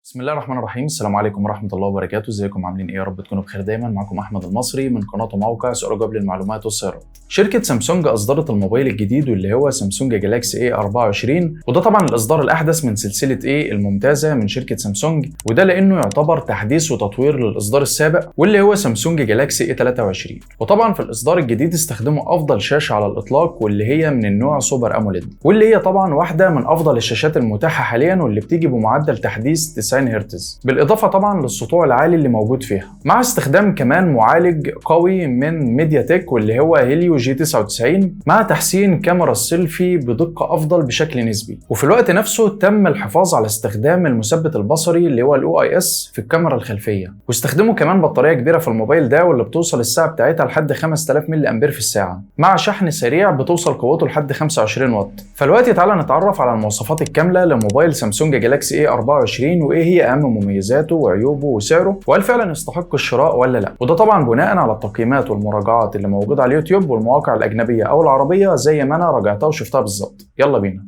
بسم الله الرحمن الرحيم. السلام عليكم ورحمة الله وبركاته. ازيكم عاملين ايه؟ يا رب تكونوا بخير دايما. معكم احمد المصري من قناة وموقع سؤال وجواب للمعلومات والسيارات. شركة سامسونج اصدرت الموبايل الجديد واللي هو سامسونج جالاكسي A24، وده طبعا الاصدار الاحدث من سلسلة A الممتازة من شركة سامسونج، وده لانه يعتبر تحديث وتطوير للاصدار السابق واللي هو سامسونج جالاكسي A23. وطبعا في الاصدار الجديد استخدموا افضل شاشة على الاطلاق واللي هي من النوع Super AMOLED، واللي هي طبعا واحدة من افضل الشاشات المتاحة حاليا واللي بتيجي بمعدل تحديث 90 هرتز، بالاضافة طبعا للسطوع العالي اللي موجود فيها، مع استخدام كمان معالج قوي من ميديا تك واللي هو Helio G99، مع تحسين كاميرا السيلفي بدقة افضل بشكل نسبي. وفي الوقت نفسه تم الحفاظ على استخدام المثبت البصري اللي هو ال OIS في الكاميرا الخلفية، واستخدموا كمان بطارية كبيرة في الموبايل ده واللي بتوصل السعة بتاعتها لحد 5000 ملي امبير في الساعة، مع شحن سريع بتوصل قوته لحد 25 واط. فالوقت تعالى نتعرف على المواصفات الكاملة لموبايل سامسونج جالاكسي A24، وايه هي اهم مميزاته وعيوبه وسعره، وهل فعلا يستحق الشراء ولا لا. وده طبعا بناء على التقييمات والمراجعات اللي موجودة على اليوتيوب والمواقع الاجنبية او العربية زي ما انا راجعتها وشفتها بالظبط. يلا بينا.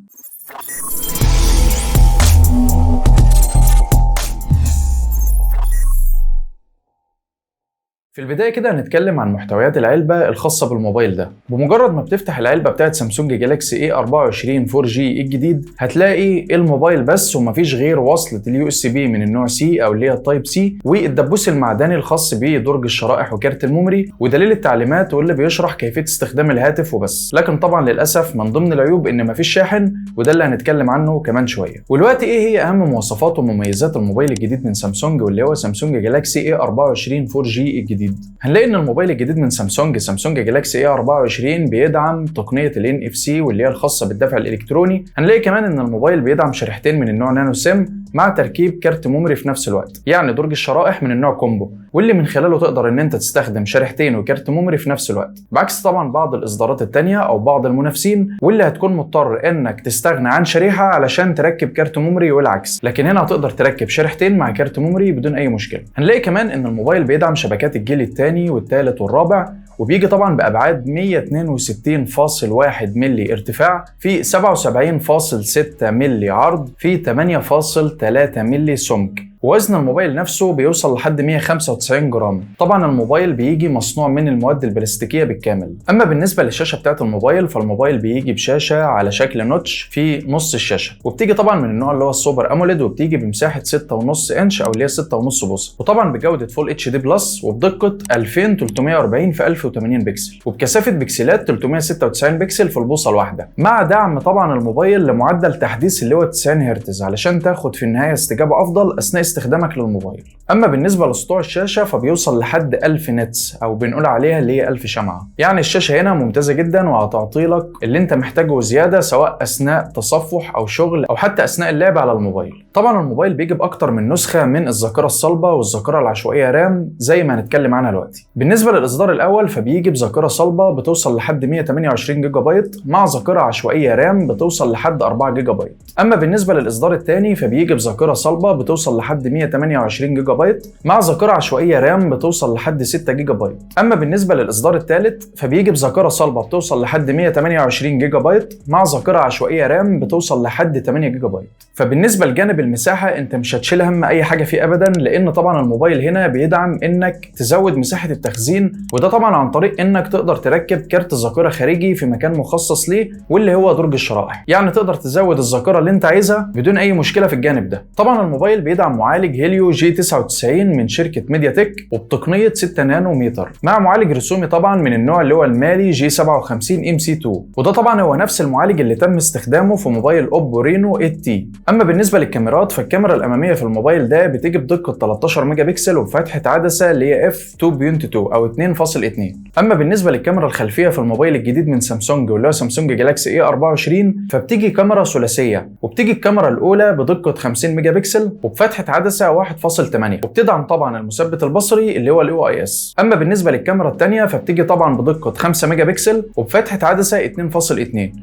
في البداية كده هنتكلم عن محتويات العلبة الخاصة بالموبايل ده. بمجرد ما بتفتح العلبة بتاعت سامسونج جالاكسي A24 4G الجديد هتلاقي الموبايل بس ومفيش غير وصلة ال USB من النوع C او اللي هي ال Type C، والدبوس المعدني الخاص بدرج الشرائح وكارت ال memory ودليل التعليمات واللي بيشرح كيفية استخدام الهاتف وبس. لكن طبعا للأسف من ضمن العيوب ان مفيش شاحن، وده اللي هنتكلم عنه كمان شوية. والوقت ايه هي اهم مواصفات ومميزات الموبايل الجديد من سامسونج واللي هو سامسونج جالاكسي A24 4G الجديد؟ هنلاقي ان الموبايل الجديد من سامسونج جالاكسي A24 بيدعم تقنية ال NFC واللي هي الخاصة بالدفع الالكتروني. هنلاقي كمان ان الموبايل بيدعم شريحتين من النوع nano SIM مع تركيب كارت memory في نفس الوقت، يعني درج الشرائح من النوع combo، واللي من خلاله تقدر ان انت تستخدم شريحتين وكارت memory في نفس الوقت، بعكس طبعا بعض الاصدارات التانية او بعض المنافسين واللي هتكون مضطر انك تستغنى عن شريحة علشان تركب كارت memory والعكس، لكن هنا هتقدر تركب شريحتين مع كارت memory بدون اي مشكلة. هنلاقي كمان ان الموبايل بيدعم شبكات الجيل الثاني والثالث والرابع، وبيجي طبعا بابعاد 162.1 ملي ارتفاع في 77.6 ملي عرض في 8.3 ملي سمك. وزن الموبايل نفسه بيوصل لحد 195 جرام. طبعا الموبايل بيجي مصنوع من المواد البلاستيكية بالكامل. اما بالنسبة للشاشه بتاعت الموبايل فالموبايل بيجي بشاشة على شكل notch في نص الشاشة، وبتيجي طبعا من النوع اللي هو ال Super AMOLED، وبتيجي بمساحة 6.5 انش او اللي هي 6.5 بوصه، وطبعا بجوده Full HD Plus وبدقه 2340 في 1080 بكسل، وبكثافه بكسلات 396 بكسل في البوصه الواحدة، مع دعم طبعا الموبايل لمعدل تحديث اللي هو 90 هرتز علشان تاخد في النهاية استجابة افضل اثناء استخدامك للموبايل. اما بالنسبة لسطوع الشاشة فبيوصل لحد 1000 nits او بنقول عليها اللي هي 1000 شمعة، يعني الشاشة هنا ممتازة جدا وهتعطي لك اللي انت محتاجه زيادة سواء اثناء تصفح او شغل او حتى اثناء اللعب على الموبايل. طبعا الموبايل بيجي باكتر من نسخه من الذاكرة الصلبة والذاكرة العشوائية RAM زي ما هنتكلم عنها دلوقتي. بالنسبة للاصدار الاول فبيجي بذاكرة صلبه بتوصل لحد 128 جيجا بايت مع ذاكره عشوائية RAM بتوصل لحد 4 جيجا بايت. اما بالنسبة للاصدار الثاني فبيجي بذاكرة صلبه بتوصل لحد 128 جيجا بايت مع ذاكره عشوائية RAM بتوصل لحد 6 جيجا بايت. اما بالنسبة للاصدار الثالث فبيجي بذاكرة صلبه بتوصل لحد 128 جيجا بايت مع ذاكره عشوائية RAM بتوصل لحد 8 جيجا بايت. فبالنسبه لجانب المساحة انت مش هتشيل هم اي حاجة فيه ابدا، لان طبعا الموبايل هنا بيدعم انك تزود مساحة التخزين، وده طبعا عن طريق انك تقدر تركب كارت ذاكره خارجي في مكان مخصص ليه واللي هو درج الشرائح، يعني تقدر تزود الذاكرة اللي انت عايزها بدون اي مشكلة في الجانب ده. طبعا الموبايل بيدعم معالج Helio G99 من شركة ميديا تك وبتقنيه 6 نانو متر، مع معالج رسومي طبعا من النوع اللي هو ال Mali G57 MC2، وده طبعا هو نفس المعالج اللي تم استخدامه في موبايل اوبو Reno 8T. اما بالنسبة للكاميرات فالكاميرا الامامية في الموبايل ده بتيجي بدقة 13 ميجا بكسل وبفتحه عدسة اللي هي f 2.2 او 2.2. اما بالنسبة للكاميرا الخلفية في الموبايل الجديد من سامسونج واللي هو سامسونج جالاكسي A24 فبتيجي كاميرا ثلاثية، وبتيجي الكاميرا الاولى بدقة 50 ميجا بكسل وبفتحه عدسة 1.8، وبتدعم طبعا المثبت البصري اللي هو ال OIS. اما بالنسبة للكاميرا الثانية فبتيجي طبعا بدقة 5 ميجا بكسل وبفتحه عدسة 2.2،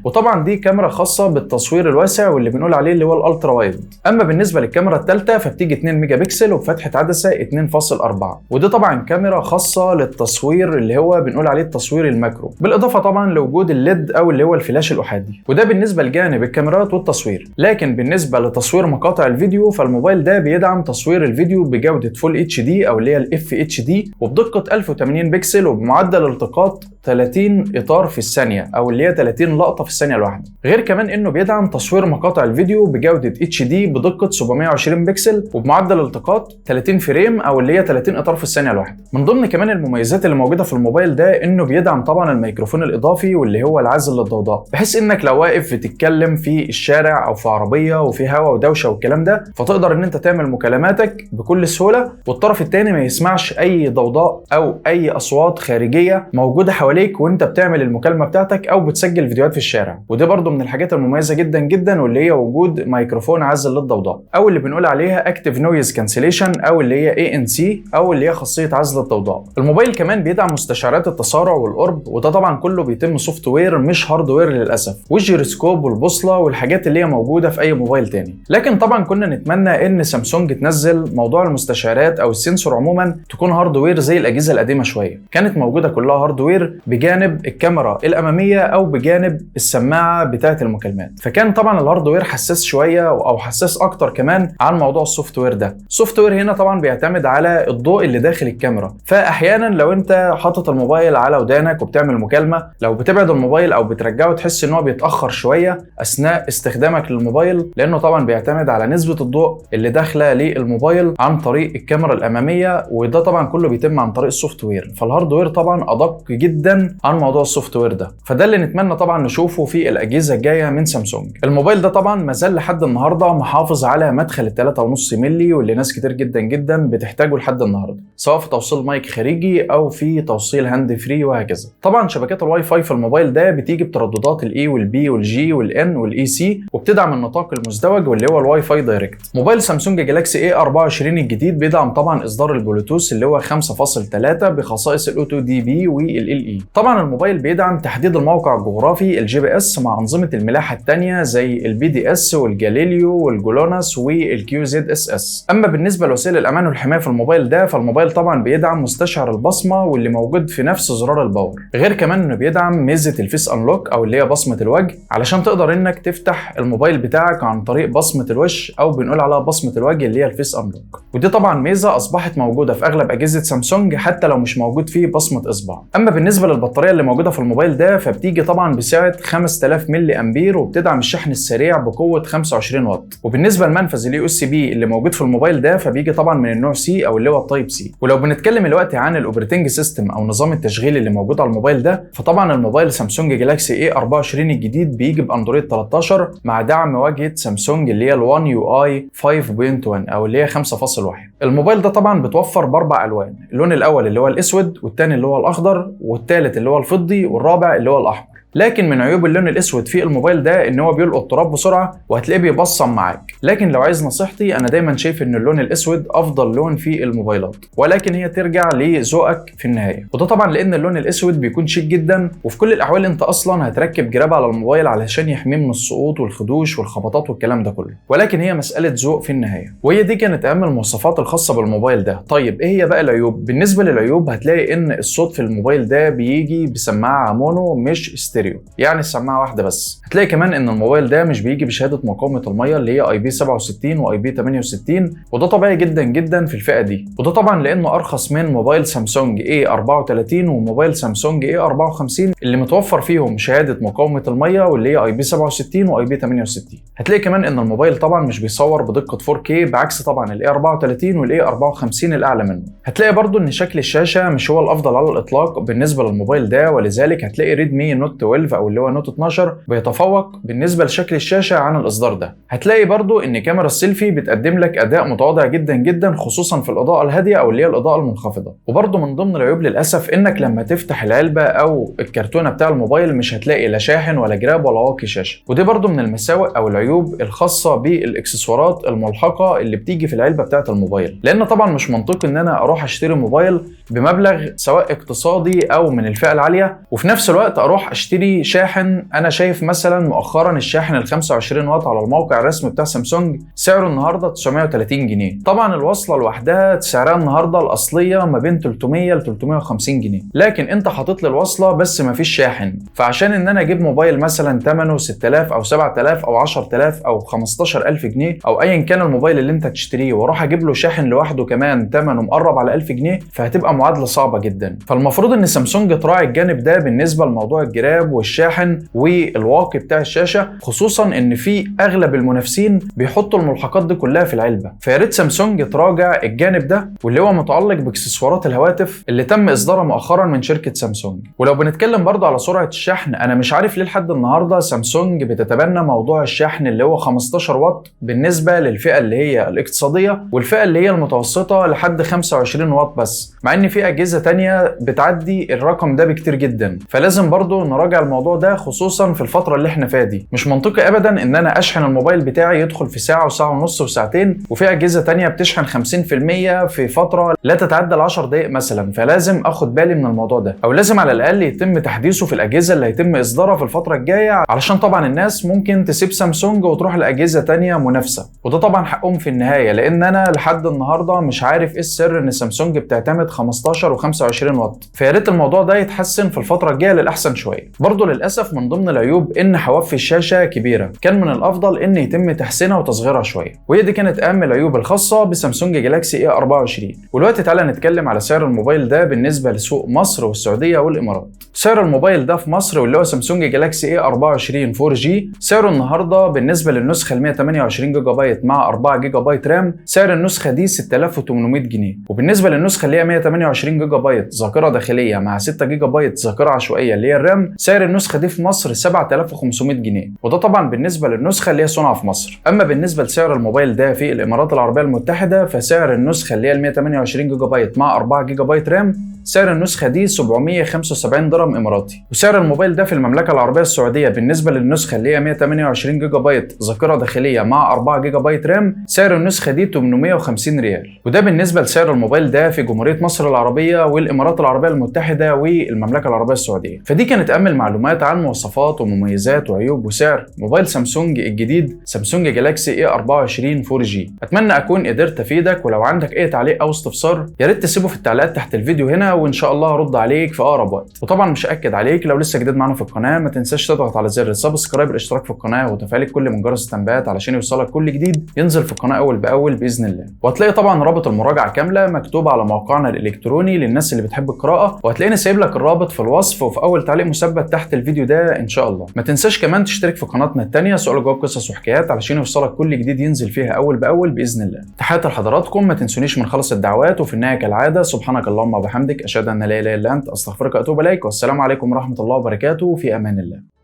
وطبعا دي كاميرا خاصة بالتصوير الواسع واللي بنقول عليه اللي هو ال ultra wide. اما بالنسبة للكاميرا الثالثة فبتيجي 2 ميجا بكسل وبفتحه عدسة 2.4، ودي طبعا كاميرا خاصة للتصوير اللي هو بنقول عليه التصوير ال macro، بالاضافة طبعا لوجود ال LED او اللي هو الفلاش الاحادي. وده بالنسبة لجانب الكاميرات والتصوير. لكن بالنسبة لتصوير مقاطع الفيديو فالموبايل ده بيدعم بيدعم تصوير الفيديو بجوده Full HD او اللي هي ال FHD وبدقه 1080 بكسل وبمعدل التقاط 30 اطار في الثانية او اللي هي 30 لقطة في الثانية الواحدة. غير كمان انه بيدعم تصوير مقاطع الفيديو بجوده HD بدقة 720 بكسل وبمعدل التقاط 30 frame او اللي هي 30 اطار في الثانية الواحدة. من ضمن كمان المميزات اللي موجودة في الموبايل ده انه بيدعم طبعا الميكروفون الاضافي واللي هو العازل للضوضاء، بحيث انك لو واقف بتتكلم في الشارع او في عربية وفي هواء ودوشه والكلام ده، فتقدر ان انت تعمل مكالماتك بكل سهولة والطرف الثاني ما يسمعش اي ضوضاء او اي اصوات خارجية موجودة حواليك وانت بتعمل المكالمة بتاعتك او بتسجل فيديوهات في الشارع. ودي برضو من الحاجات المميزة جدا جدا، واللي هي وجود ميكروفون عازل للضوضاء او اللي بنقول عليها active noise cancellation او اللي هي ANC او اللي هي خاصية عزل الضوضاء. الموبايل كمان بيدعم مستشعرات التسارع والقرب، وده طبعا كله بيتم software مش hardware للاسف، والجيروسكوب والبوصله والحاجات اللي هي موجودة في اي موبايل تاني. لكن طبعا كنا نتمنى ان سامسونج تنزل موضوع المستشعرات او ال sensor عموما تكون hardware زي الاجهزة القديمة شوية، كانت موجودة كلها hardware بجانب الكاميرا الامامية او بجانب السماعة بتاعه المكالمات، فكان طبعا ال hardware حساس شوية او حساس اكتر كمان عن موضوع ال software ده. ال software هنا طبعا بيعتمد على الضوء اللي داخل الكاميرا، فاحيانا لو انت حاطط الموبايل على ودانك وبتعمل مكالمة، لو بتبعد الموبايل او بترجعه تحس ان هو بيتاخر شوية اثناء استخدامك للموبايل، لانه طبعا بيعتمد على نسبه الضوء اللي داخله للموبايل عن طريق الكاميرا الامامية، وده طبعا كله بيتم عن طريق ال software. فال hardware طبعا ادق جدا عن موضوع ال software ده، فده اللي نتمنى طبعا نشوفه في الاجهزة الجاية من سامسونج. الموبايل ده طبعا ما زال لحد النهارده محافظ على مدخل ال 3.5 مللي واللي ناس كتير جدا جدا بتحتاجه لحد النهارده، سواء في توصيل مايك خارجي او في توصيل hand free وهكذا. طبعا شبكات الواي فاي في الموبايل ده بتيجي بترددات ال A وال B وال G وال N وال AC، وبتدعم النطاق المزدوج واللي هو ال Wi-Fi Direct. موبايل سامسونج جالاكسي A 24 الجديد بيدعم طبعا اصدار البلوتوث اللي هو 5.3 بخصائص ال A2DP وال LE. طبعا الموبايل بيدعم تحديد الموقع الجغرافي ال GPS مع انظمة الملاحة الثانية زي ال BDS والجاليليو والجلوناس وال QZSS. اما بالنسبة لوسائل الامان والحماية في الموبايل ده، فالموبايل طبعا بيدعم مستشعر البصمة واللي موجود في نفس زرار ال power، غير كمان انه بيدعم ميزة ال face unlock او اللي هي بصمة الوجه، علشان تقدر انك تفتح الموبايل بتاعك عن طريق بصمة الوش او بنقول عليها بصمة الوجه اللي هي ال face unlock. ودي طبعا ميزة اصبحت موجودة في اغلب اجهزة سامسونج حتى لو مش موجود فيه بصمة اصبع. اما بالنسبة للبطاريه اللي موجودة في الموبايل ده، فبتيجي طبعا بسعة 5000 ملي امبير وبتدعم الشحن السريع بقوة 25 واط. وبالنسبة لمنفذ ال USB اللي موجود في الموبايل ده، فبيجي طبعا من النوع C او اللي هو ال Type C. ولو بنتكلم دلوقتي عن ال operating system او نظام التشغيل اللي موجود على الموبايل ده، فطبعا الموبايل سامسونج جالاكسي A 24 الجديد بيجي باندرويد 13 مع دعم واجهه سامسونج اللي هي ال 1 UI 5.1 او اللي هي 5.1. الموبايل ده طبعا بتوفر باربع الوان، اللون الاول اللي هو الاسود، والثاني اللي هو الاخضر، والثالث اللي هو الفضي، والرابع اللي هو الاحمر. لكن من عيوب اللون الاسود في الموبايل ده ان هو بيلقط تراب بسرعة وهتلاقيه بيبصم معاك. لكن لو عايز نصيحتي، انا دايما شايف ان اللون الاسود افضل لون في الموبايلات، ولكن هي ترجع لذوقك في النهاية. وده طبعا لان اللون الاسود بيكون شيك جدا، وفي كل الاحوال انت اصلا هتركب جراب على الموبايل علشان يحميه من السقوط والخدوش والخبطات والكلام ده كله، ولكن هي مسالة ذوق في النهاية. وهي دي كانت اهم المواصفات الخاصة بالموبايل ده. طيب ايه هي بقى العيوب؟ بالنسبة للعيوب هتلاقي ان الصوت في الموبايل ده بيجي بسماعه mono مش ستيريو، يعني السماعة واحدة بس. هتلاقي كمان ان الموبايل ده مش بيجي بشهادة مقاومة المية اللي هي IP 67 و IP 68، وده طبيعي جدا جدا في الفئة دي، وده طبعا لانه ارخص من موبايل سامسونج A 34 وموبايل سامسونج A 54 اللي متوفر فيهم شهادة مقاومة المية واللي هي IP 67 و IP 68. هتلاقي كمان ان الموبايل طبعا مش بيصور بدقة 4K بعكس طبعا ال A 34 وال A 54 الاعلى منه. هتلاقي برضو ان شكل الشاشة مش هو الافضل على الاطلاق بالنسبة للموبايل ده، ولذلك هتلاقي ريدمي نوت 12 او اللي هو نوت 12 بيتفوق بالنسبة لشكل الشاشة عن الاصدار ده. هتلاقي برضو ان كاميرا السيلفي بتقدم لك اداء متواضع جدا جدا، خصوصا في الاضاءة الهادية او اللي هي الاضاءة المنخفضة. وبرضو من ضمن العيوب للاسف انك لما تفتح العلبة او الكرتونه بتاع الموبايل مش هتلاقي لا شاحن ولا جراب ولا واقي شاشة، ودي برضو من المساوئ او العيوب الخاصة بالاكسسوارات الملحقه اللي بتيجي في العلبة بتاعه الموبايل، لان طبعا مش منطقي ان انا اروح اشتري موبايل بمبلغ سواء اقتصادي او من الفئة العالية وفي نفس الوقت اروح اشتري اشتري شاحن، انا شايف مثلا مؤخرا الشاحن ال 25 واط على الموقع الرسمي بتاع سامسونج سعره النهارده 930 جنيه. طبعا الوصلة لوحدها سعرها النهارده الاصلية ما بين 300 ل 350 جنيه، لكن انت حاطط لي الوصلة بس ما فيش شاحن. فعشان ان انا اجيب موبايل مثلا ثمنه 6000 او 7000 او 10000 او 15000 جنيه او ايا كان الموبايل اللي انت تشتريه، واروح اجيب له شاحن لوحده كمان ثمنه مقرب على 1000 جنيه، فهتبقى معادلة صعبة جدا. فالمفروض ان سامسونج تراعي الجانب ده بالنسبة لموضوع الجراب والشاحن والواقي بتاع الشاشة، خصوصا ان في اغلب المنافسين بيحطوا الملحقات دي كلها في العلبة. فيا ريت سامسونج تراجع الجانب ده واللي هو متعلق باكسسوارات الهواتف اللي تم اصدارها مؤخرا من شركة سامسونج. ولو بنتكلم برضه على سرعة الشحن، انا مش عارف ليه لحد النهارده سامسونج بتتبنى موضوع الشحن اللي هو 15 واط بالنسبة للفئه اللي هي الاقتصادية والفئة اللي هي المتوسطة لحد 25 واط بس، مع ان في اجهزة تانية بتعدي الرقم ده بكتير جدا. فلازم برضه نراجع الموضوع ده خصوصا في الفترة اللي احنا فيها دي. مش منطقي ابدا ان انا اشحن الموبايل بتاعي يدخل في ساعة وساعة ونص وساعتين، وفي اجهزة تانية بتشحن 50% في فترة لا تتعدى ال 10 دقائق مثلا. فلازم اخد بالي من الموضوع ده، او لازم على الاقل يتم تحديثه في الاجهزة اللي هيتم اصدارها في الفترة الجاية، علشان طبعا الناس ممكن تسيب سامسونج وتروح لاجهزة تانية منافسه، وده طبعا حقهم في النهاية. لان انا لحد النهارده مش عارف ايه السر ان سامسونج بتعتمد 15 و25 واط، فيا ريت الموضوع ده يتحسن في الفترة الجاية للاحسن شوية. برضه للاسف من ضمن العيوب ان حواف الشاشة كبيرة، كان من الافضل ان يتم تحسينها وتصغيرها شوية. وهي دي كانت اهم العيوب الخاصة بسامسونج جالاكسي A24. ودلوقتي تعالى نتكلم على سعر الموبايل ده بالنسبة لسوق مصر والسعودية والامارات. سعر الموبايل ده في مصر واللي هو سامسونج جالاكسي A24 4G سعره النهارده بالنسبة للنسخه ال 128 جيجا بايت مع 4 جيجا بايت RAM سعر النسخة دي 6800 جنيه، وبالنسبة للنسخه اللي هي 128 جيجا بايت ذاكره داخلية مع 6 جيجا بايت ذاكره عشوائية اللي هي ال RAM سعر النسخة دي في مصر 7500 جنيه، وده طبعا بالنسبة للنسخه اللي هي صنع في مصر. اما بالنسبة لسعر الموبايل ده في الامارات العربية المتحدة فسعر النسخة اللي هي ال 128 جيجا بايت مع 4 جيجا بايت RAM سعر النسخة دي 775 درهم اماراتي. وسعر الموبايل ده في المملكة العربية السعودية بالنسبة للنسخه اللي هي 128 جيجا بايت ذاكره داخلية مع 4 جيجا بايت RAM سعر النسخة دي 850 ريال. وده بالنسبة لسعر الموبايل ده في جمهورية مصر العربية والامارات العربية المتحدة والمملكة العربية السعودية. فدي كانت اهم المعلومات عن مواصفات ومميزات وعيوب وسعر موبايل سامسونج الجديد سامسونج جالاكسي A24 4G. اتمنى اكون قدرت افيدك، ولو عندك اي تعليق او استفسار يا ريت تسيبه في التعليقات تحت الفيديو هنا، وان شاء الله هرد عليك في اقرب وقت. وطبعا مش اكد عليك لو لسه جديد معانا في القناة ما تنساش تضغط على زر ال subscribe الاشتراك في القناة وتفعيل الكل من جرس التنبيهات علشان يوصلك كل جديد ينزل في القناة اول باول باذن الله. وهتلاقي طبعا رابط المراجعة كاملة مكتوب على موقعنا الالكتروني للناس اللي بتحب القراءة، وهتلاقيني سايب لك الرابط في الوصف وفي اول تعليق مثبت تحت الفيديو ده ان شاء الله. ما تنساش كمان تشترك في قناتنا الثانية سؤال وجواب قصص وحكايات علشان يوصلك كل جديد ينزل فيها اول باول باذن الله. تحياتي لحضراتكم، ما تنسونيش من خالص الدعوات، وفي النهاية كالعادة سبحانك اللهم وبحمدك اشهد ان لا اله الا انت استغفرك واتوب اليك، والسلام عليكم ورحمة الله وبركاته، في امان الله.